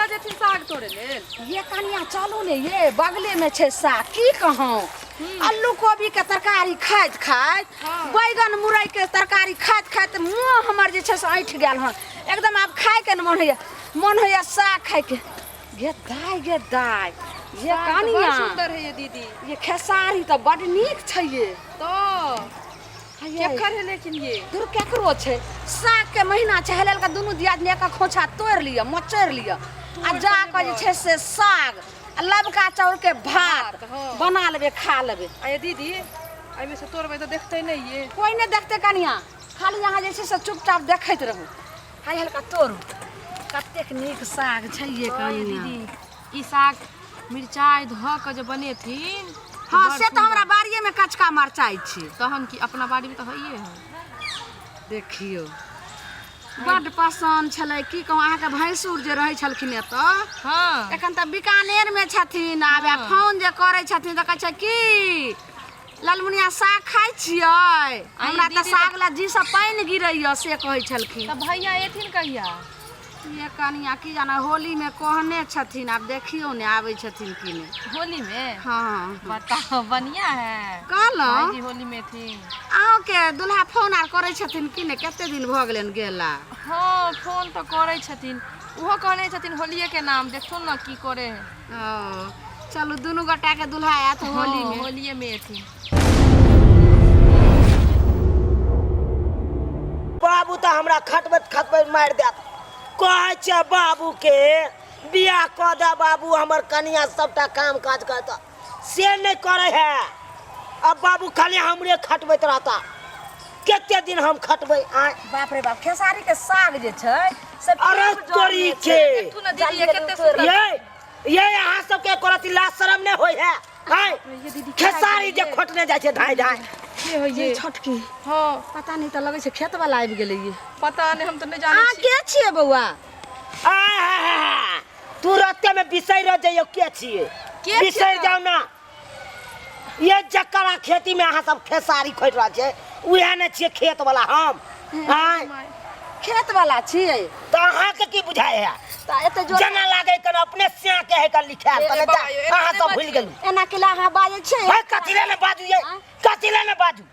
कतऽ जेथिन साग तोड़े लेल? ये कनिया चलू ने ये बगले में छै साग की कहूँ आलू कोबी के तरकारी खाइत खाइत बैगन मुरई के तरकारी खाइत खाइत मुँह हमर जे छै से ऐंठ गेल हन एकदम आब खायके ने मन होइया मन होइया साग खायके गे दाय गे दाय ये साग तऽ बड़ कनिया सुंदर है ये दीदी ये खेसारी तऽ बड नीक छै ये तो ये केकर है लेकिन ये दूर केकरो छै साग के महीना छै हेलल के दुनू दियादनी एक खोछा तोड़ि लिअ मचोड़ि लिअ आ जा कऽ जे छै से साग आ लबका चाउर के भात भात, हँ। बना लेबै खा लेबै आ ये दीदी एहिमे से तोड़बै तऽ देखतै नहि ये कोइ नहि देखतै कनिया खाली अहाँ जे छै से चुपचाप देखैत रहू हाय हल्का तोड़ू कतेक नीक साग छै ये हाँ, ये कनिया दीदी ई साग मिरचाइ धऽ कऽ जे बनेथिन तऽ हँ बड़ से तऽ सुन्दर। हमरा बाड़िएमे कचका मरचाइ छै तहन की अपना बाड़ीमे तऽ होइए है देखियौ बड्ड पसन्द छलै की कहूँ अहाँके भैंसुर जे रहै छलखिन एतऽ हँ एखन तऽ बीकानेरमे छथिन आब फोन जे करै छथिन तऽ कहै छै की ललमुनिया साग खाइ छियै हमरा तऽ दीदी साग लए जीसँ पानि गिरैया से कहै छलखिन तऽ भैया एथिन कहिया ये कनिया की जाना होलीमे कहने छथिन आब देखियौ ने आबै छथिन कि नहि होली में हँ बताओ बढ़िया है कहलहुँ भाईजी होली में थी अहूँके दुल्हा फोन आर करै छथिन कि नहि कते दिन भऽ गेलनि गेला हाँ फोन तऽ करै छथिन ओहो कहने छथिन होलिये के नाम देखथुन ने की करे है ओ चलू दुनू गोटाके दुल्हा आयत होलीमे हाँ, होलिये में एथिन बाबू तऽ हमरा खटबैत खटबैत मारि देत कहै छै बाबूके बियाह कऽ दे बाबू हमर कनिया सबटा काम काज करता से नहि करै है अब बाबू खाली हमरे खटबैत रहता कते दिन हम खटबै आय बाप रे बाप खेसारी के साग जे छै से अरे खूब जड़ने तोरी छै। के देखथुन ने दीदी ये कते सुंदर ये ये अहाँ सबके करत लाज शरम नहि होइ है आय ये दीदी क्या खेसारी जे खोटने जाइ छै धाय धाय के होइए ये छोटकी हाँ पता नहीं तऽ लगै छै खेत वाला आबि गेलै ये पता नहीं हम तऽ नहीं जानै अहाँ छी के छियै बौआ आय हाय हाय हाय। तुरते में बिसरि जइयो के छियै के छियै? बिसरि जाउ ना ये जकरा खेती में अहाँ सब खेसारी खोटि रहल छियै उएह ने छियै खेत वाला हम आँय खेत वाला छियै तऽ अहाँके की बुझाइ है तऽ एते जोर जेना लागै कन अपने स्या के है कन लिखायल ए, तने बाबा, यौ, एना अहाँ नहि सब भूलि बाजियौ। गेलहुँ एना केला अहाँ बाजै छियै है कथी ले ने बाजू ये कथी ले ने बाजू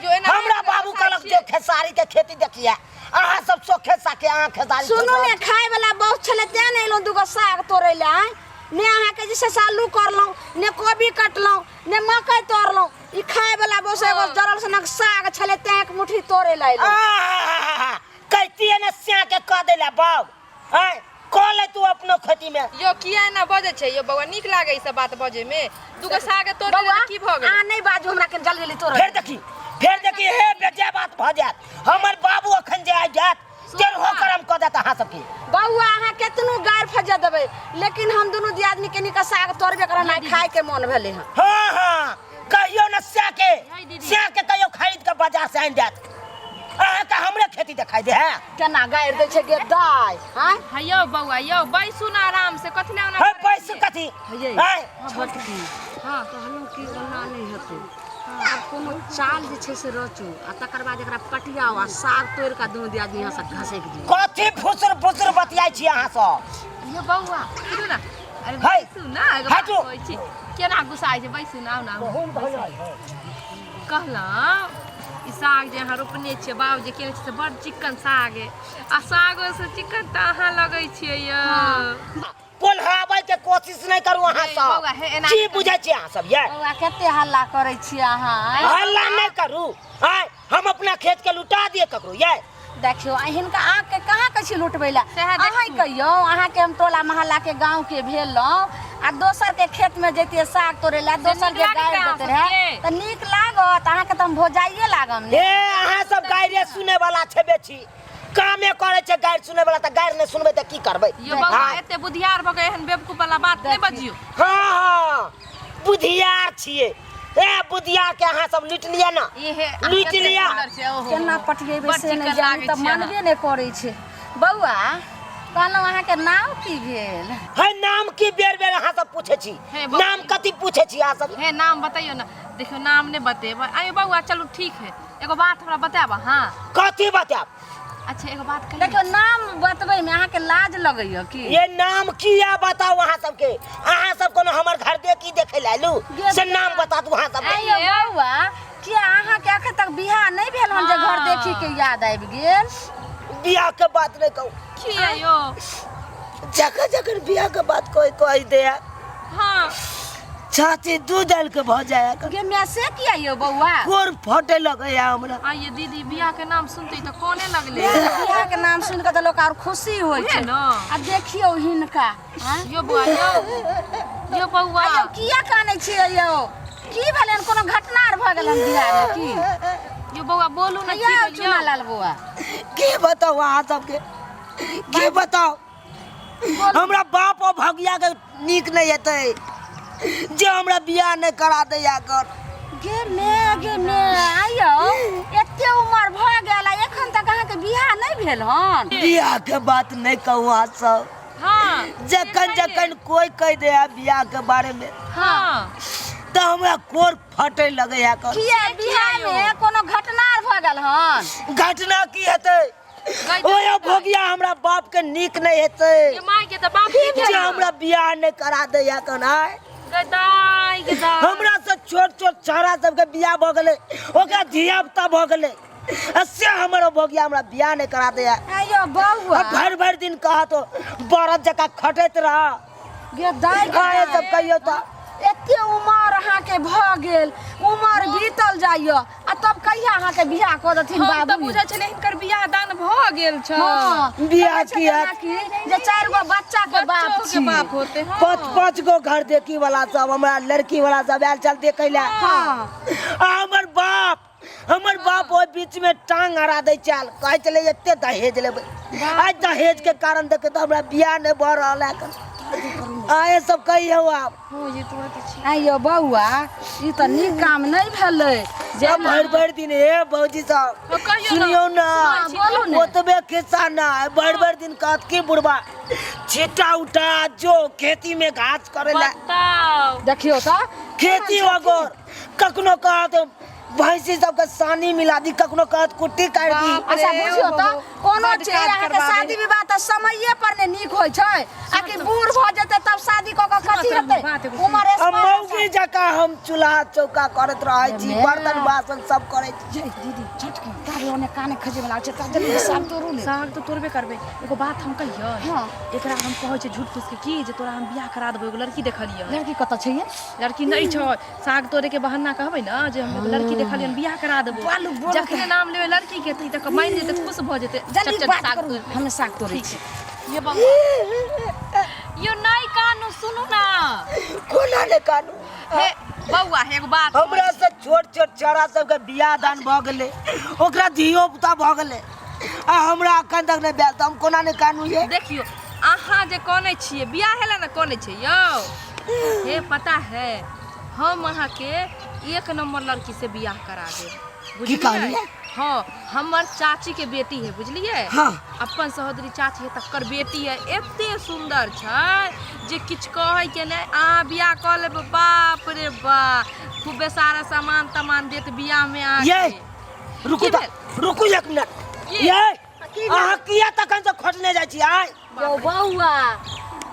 जो एना हमरा बाबू कहलक जो खेसारी के खेती देखिए अहाँ सब सोखे साखे अहाँ खेसारी सुनू ने खाय वाला बहुत छलै तें ने एलहुँ दूगो साग तोड़ै लए आँय ने अहाँके जे छै से आलू करलहुँ ने कोबी कटलहुँ ने मकइ तोड़लहुँ ई खाय वाला बस एगो जरल सनक साग छलै तें एक मुट्ठी तोड़ै लए एलहुँ आहा, कहितियै ने स्या के कह दै लए बाब आँय कऽ ले तू अपनो खेती में यो किया एना बजै छै यो बौआ नीक लागै ई सब बात बजै में दूगो साग तोड़ बौआ लेले की भऽ गेलै अहाँ नहि बाजू हमरा कनि जल्दी जल्दी तोड़ऽ फेर देखी फेर देखी हे बेजा बात भऽ जायत हमर बाबू अखन जे आबि जायत तेरहो करम कऽ देत अहाँ सबके बौआ अहाँ केतनो गारि फज्जा देबै लेकिन हम दुनू दियादनी के नीक साग तोड़बे करब ना खाय के मन भेलै हन हाँ हाँ कहियो न स्या के है दीदी। स्या के कहियो खरीद के बाजार से आनि देत अहाँके हमरे खेती देखाई दे है केना गारि दै छै गे दाय आँय है यौ बौआ यौ बैसू ने आराम से कथी लए ओना है करै पैसे छियै? कथी हयै है छोटकी हँ कहलहुँ कि ओना नहि हेतै आब कोनो चाल जे छै से रचू आ तकर बाद एकरा पटियाओ आ साग तोड़ि कऽ दुनू दियादनी यहाँ से घसकि दियौ कथी फुसुर फुसुर बतियाइ छी अहाँ सब यौ बौआ सुनू ने अरे है, बैसू ने एगो बात हटू। कहै छी केना गुस्सा छै बैसू ने आउ ने आउ। कहलहुँ ई साग जे अहाँ रोपने छियै बाब जे केने छियै से बड़ चिक्कन साग अइ आ सागोसँ चिक्कन तऽ अहाँ लगै छियै यौ पोल्हाबै के कोशिश नहि करू अहाँ हे, सब बौआ, हे, एना की नहि करू। बुझै छियै अहाँ सब ये बौआ कते हल्ला करै छियै अहाँ आँय? हल्ला नहि करू आँय हम अपना खेत के लुटा दिए ककरो ये देखियौ आ हिनका आँखके कहाँ कहै छी लुटबै लए सएह देखू। अहाँ कहियौ अहाँके हम टोला मोहल्ला के गाँव के भेलहुँ आ दोसर के खेत में जैतियै साग तोड़ै लए दोसर नीक के लागतै गारि अहाँ देते रहए सबके? तऽ नीक लागत अहाँके तऽ हम भोजाइए लागम ने हे अहाँ सब गाइरे सुने वाला छेबे छी कामे करै छै गारि सुने वाला तऽ गारि नहि सुनबै तऽ की करबै यौ बौआ हाँ एते बुधियार भऽ के एहन बेवकूफ वाला बात नहि बजियौ हाँ बुधियार छियै ए बुधियार के अहाँ सब लूटि लिअ ने इहे लूटि लिअ केना पटिएबै बड़ से नहि चिकन जानी लागै तऽ छै अहाँ। मानबे नहि करै छै बौआ कहलहुँ अहाँके नाम की भेल है नाम की बेर बेर अहाँ सब पूछै छी हे बौआ। नाम कथी पूछै छी अहाँ सब हे नाम बतैयौ ने देखियौ नाम नहि बतेबै अरे बौआ चलू ठीक है एगो बात हमरा बतायब अहाँ कथी बतायब अच्छा एगो बात कही देखियौ नाम बतबै में अहाँके लाज लगैया की ये नाम किया बताओ अहाँ सबके अहाँ सब कोनो हमर घर देखी देखे ला आयलू से नाम बता दू अहाँ सबके आइयो बौआ किया अहाँके अखन तक बियाह नहि भेल हन जे घर देखी के याद आबि गेल बियाह के बात नहीं कहू की आयो जखन जखन बियाह के बात कोई कह दे हाँ छाती दूध डाल के भ जाए गे माय से किया यौ बौआ कोर फटे लगैया हमरा आइए दीदी बियाह के नाम सुनते तो कोने लगले बियाह के नाम सुन के तऽ लोक और खुशी होइ उहे छै न आ देखियौ हिनका आँय? यो बौआ यो यो बौआ आयौ किया कानै छियै यौ की भेलै हन? कोनो घटना आर भऽ गेल हन बियाह मे की यो बौआ बोलू ना की यौ भेल चुना यौ लाल बौआ के बताओ अहाँ सबके के बताओ हमरा बाप और भगिया के नीक नहीं हेतै जे हमरा बियाह नहीं करा दैया कर गे मे गे मे आयौ एते उमर भऽ गेल आ एखन तक अहाँके बियाह नहि भेल हन बियाह के बात नहीं कहू अहाँ सब हाँ जखन जखन कोई कह दे बियाह के बारे में हाँ तो हमरा कोर फटे लगैया कर किया बियाह में कोनो घटना आर भऽ गेल हन घटना की हेतै ओए भोगिया हमरा बाप के नीक नहीं हेतै ये माय के तऽ बाप के जे हमरा बियाह नहीं करा दैया कन आय गदाई गदाई हमरा से छोट छोट छौड़ा सबके बियाह भऽ गेलै ओकरा धिया पुता भऽ गेलै आ से हमर भोगिया हमरा बियाह नहीं करा दैया आयौ बौआ आ भरि भरि दिन कहत बरद जकाँ खटैत रह गे दाइ गे आय सब कहियो तऽ एते उमर अहाँके भऽ गेल उमर बीतल जाइए आ तब कहिया अहाँके बियाह कऽ देथिन हम तऽ बाबू बुझै छलियै हिनकर बियाह दान भऽ गेल छ हँ बियाह कहै छै की हैत? जेना कि जे चारि गो बच्चा के बाप बच्चो के छी बाप होते हाँ पाँच पाँच गो घर देखी वाला सब हमरा लड़की वाला सब आयल चल देखै लए हँ आ हमर बाप ओहि बीच में टांग अड़ा दै चल कहै छलै एते दहेज लेबै आइ दहेज के कारण देखे तऽ हमरा बियाह नहि भऽ रहल है एखन। आ ये सब कहियौ आब हो ये तो बात छै आइयो बौआ ई तऽ नीक काम नहि भेलै जे भरि भरि दिन हे भौजी सब हाँ, कहियौ ना। सुनियौ ना हाँ, बोलू ने। ओतबे खिस्सा ना भरि भरि दिन कहत की बुढ़बा छिट्टा उठा जो खेती में घास करे ला बताओ देखियौ तऽ खेती वगैर कखनो कहत भैंसी सबके सानी मिला दी कखनो कहत कुट्टी काटि दी बाप अच्छा रे, बुझियौ तऽ ओहो, कोनो बड्ड चीज काज अहाँके करबाबै। शादी विवाह तऽ समये पर ने नीक होइ छै आ कि बूढ़ भऽ जेतै तब शादी कऽ कऽ कथी सुनऽ, हेतै बात एगो उमर आ एक्सपायर मौगी जकाँ हम चूल्हा चौका करैत रहै छी मे। बर्तन बासन सब करै छी जय दीदी झटके ताबे ओने काने खजे वाला छै तब जल्दी साग तोड़ू ने साग तऽ तोड़बे करबै एगो बात हम कहियै हाँ। एकरा हम कहै छियै झूठ फूस के की जे तोरा हम बियाह करा देबो एगो लड़की देखलियै लड़की कतऽ छै ये लड़की नहि छै साग तोड़े के बहाना कहबै ने जे हम एगो लड़की देखलियन बियाह करा देबो बोलू, बोलू जखने नाम लेबै लड़की के तऽ ई तऽ मानि जेतै खुश भऽ जेतै जल्दी चट चट बात साग करू तोड़ि लेबै। हमे साग तोड़ै ठीक छी ये बौआ यो नहि कानू सुनू ना कोना ने कानू हे बौआ हे एगो बात हमरा से छोट छोट छौड़ा सबके बियाह दान भऽ गेलै ओकरा धियो पुता भऽ गेलै आ हमरा अखन तक नहि भेल तऽ हम कोना नहि कानू ये देखियौ अहाँ जे कनै छियै बियाह हेला ने कनै छियै यौ हे पता है हम अहाँके एक नंबर लड़की से बियाह करा देब की कहलियै? हाँ हमर चाची के बेटी है बुझलियै हाँ। अपन सहोदरी चाची है तकर बेटी है एते सुंदर छै जे किछु कहै के नहि अहाँ बियाह कऽ लेबै बाप रे बा खूबे सारा सामान तामान देत बियाह में ये अहाँके रुकू की तऽ भेल? रुकू एक मिनट की? ये अहाँ किया तखन से खोजने जाइ छी आय यौ बौआ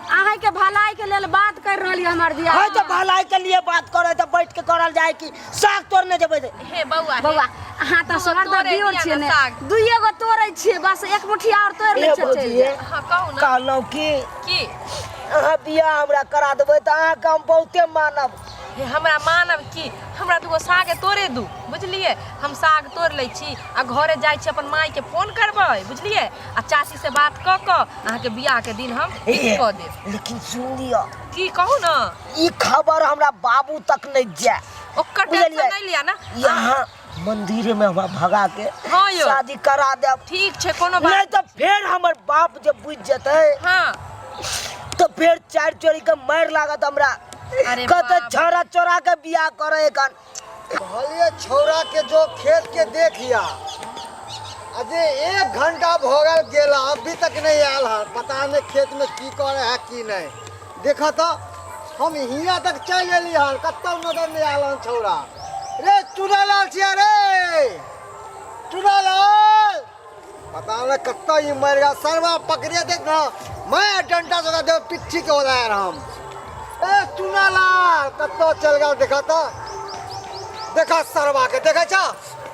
अहाँके भलाई के लेल बात कर रहली हमर दिया है तऽ भलाई के लिए बात करे तऽ बैठ के करल जाय कि साग तोड़ने जेबै तऽ? हे बौआ हे। बौआ अहाँ तऽ दूगो शहर तोड़ै दियोर दिया छियै ने ने साग। दुइए गो तोड़ै छियै बस एक मुट्ठी आओर तोड़ि लै ए छियै भौजी, चलि जायब। हाँ कहू ना कहलहुँ कि की अहाँ बियाह हमरा करा देबै तऽ अहाँके हम बहुते मानब हे हमरा मानब की हमरा दूगो साग तोड़े दू बुझलियै हम साग तोड़ि लै छी आ घरे जाइ छी अपन मायके फोन करबै बुझलियै आ चाची से बात कऽ कऽ अहाँके बियाहके दिन हम फिक्स कऽ देब लेकिन सुन लिअ की कहू ने ई खबर हमरा बाबू तक नहि जाय ओकर टेंशन बुझलियै? नहि लिअ ने यहाँ मंदिर में हमरा भगा के हाँ यौ। शादी करा देब ठीक छै कोनो नहीं बात तो फेर हमर बाप जे बुझ जेतै हाँ तो फेर चारि चोरी के मारि लागत हमरा अरे कहते बाप। छोरा चोरा के बियाह करे एखन कहलिए छौड़ा के जो खेत के देखिया अजे एक घंटा भ गेल गेला अभी तक नहीं आयल हन पता नहीं खेत में की करे है की नहीं देख तो हम हिया तक चल एली हन कतौ नजर नहीं आयल हन छौड़ा रे चुनालाल छिया रे चुनालाल पता नहीं कत्ता ई मर गया सरवा पकड़िए देख ना मैं डंडा से दे पिट्ठी के हो यार हम। ए चुनालाल कत्तो चल गया देखा तो देखा सरवा के देखा छा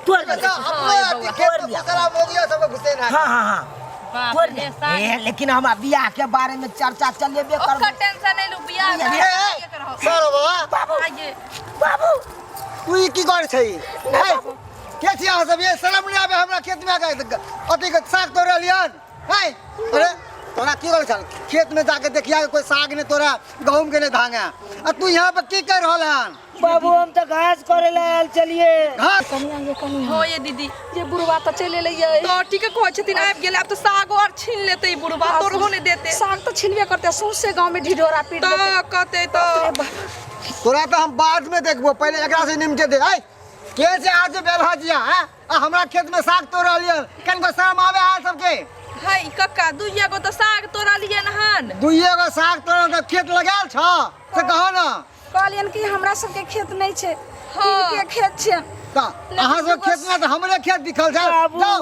तोड़ देखा लिया। अपने अथी खेत में घुसला मोगिया सब घुसे ना। हाँ हाँ हाँ बाप तोड़ रे, लिया। साग ए, लेकिन हमरा बियाह के बारे में चर्चा चलेबे ओकर करबो। टेंशन नहीं लू, बियाह ए, के करहो। सरवा बाबू आइए। बाबू तू ई की कर छै? ए, के छी अहाँ सब? ये शरम नहीं आबे हमरा खेत में आके अथी के साग तोड़ रहलियन? है अरे तोरा की कर छल खेत में जाके देखिया के कोई साग नहीं तोरा गहूम के नहीं धांगा आ तू यहाँ पर की कर रहल हन? बाबू हम तो घास करे ला आयल चलिए। घास? कनिया ये कनिया हो ये दीदी ये बुढ़वा तऽ चलि एलै ये। तो ठीक कहै छथिन आबि गेलै, आब तऽ सागो आर छीन लेतै ई बुढ़बा, तोड़हो नहि देतै। साग तऽ छिनबे करतै, सौंसे गाँव में ढिढोरा पीट तऽ देतै। कहतै तऽ तोरा तऽ हम बाद में देखबो, पहिले एकरा से निमटे दे। ऐ के से आज बेलहा जिया हैं आ हमरा खेत में साग तोड़ रहलियन, कनको शरम आवे आ सबके? है कक्का दुइये गो तऽ साग तोड़लियन हन। दुइये गो साग तोड़ल तऽ खेत लगायल छ से कहो ना। कहलियन कि हमरा सबके खेत नहीं छै, हाँ। हिनके खेत छै। तऽ अहाँ सब खेत में तऽ हमरे खेत दिखल छै। बाबू। जाओ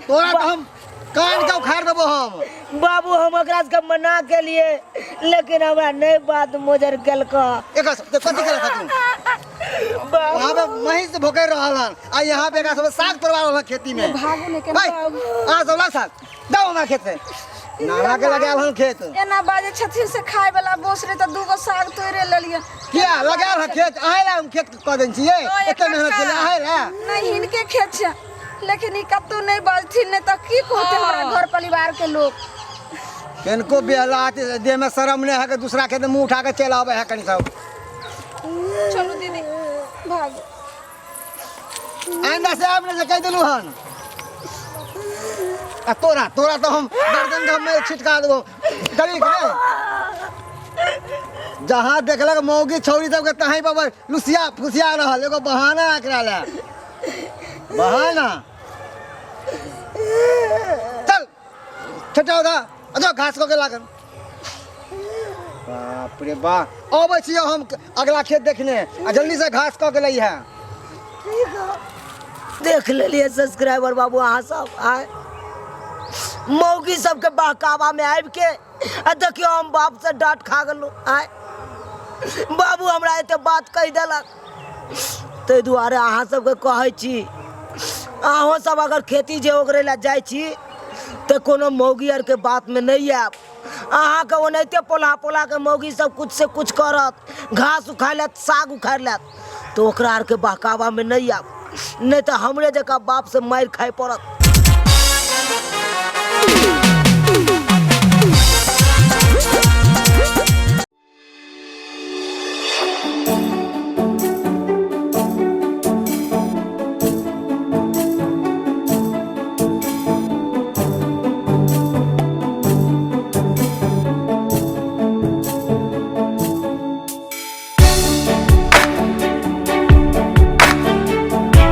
तोरा तऽ हम कान के उखाड़ देबो हम। बाबू हम ओकरा सबके मना के लिए लेकिन हमरा नहीं बात मोजर केलको। एकर सब कथी करे तू? बाबू वहाँ पे महींस भोके रहल हन आ यहाँ पे एकरा सब साग तोड़वा रहल हन खेती में। भागू ने केना भाई अहाँ सब ला साग जाओ हमरा खेत से, नाना के लगायल हन खेत। एना बाजै छथिन से खाय वाला बोस रे तऽ दूगो साग तोड़े लेलियै। किया लगायल हन खेत? अहें ला हम खेत कऽ देने छियै, ओए, एते मेहनत कक्का। केलियै अहें ला। नहीं हिनके खेत छै, लेकिन ई कतौ नहीं बाजथिन, नहीं तऽ की कहतै हमरा हाँ। घर परिवार के लोग। किनको बेहला देह में शरम नहीं है कि दूसरा खेत में मुंह उठा के चल आवे है कनी सब। चलू दीदी भागू। आइंदा से आब नहीं से कह देलू हन। आ तोरा तोरा तो हम गर्दन के हमें छिटका देबो डरी के। जहाँ देखलक मौगी छौरी सबके तहीं पर लुसिया फुसिया रहल, एगो बहाना एकरा ले बहाना। चल छटा उधा अजो घास को के लागल। बाप रे बा अबै छियै हम अगला खेत देखने आ जल्दी से घास कऽ के लई है। देख लेलिए सब्सक्राइबर बाबू अहाँ सब आय मौगी सबके बहकावा में आबि के आ देखियो हम बाप से डांट खा गेलहुँ। आय बाबू हमरा एते बात कहि देलक, ताहि दुआरे अहाँ सबके कहै छी अहूँ सब अगर खेती जे ओगरै लए जाइ छी तऽ कोनो मौगी आरके बातमे नहि आयब। अहाँके ओनाहिते पोला पोला के मौगी सब कुछ से कुछ करत, घास उखाड़ि लेत साग उखाड़ि लेत, तऽ ओकरा आरके बहकावामे नहि आयब, नहि तऽ हमरे जकाँ बापसँ मारि खाइ पड़त।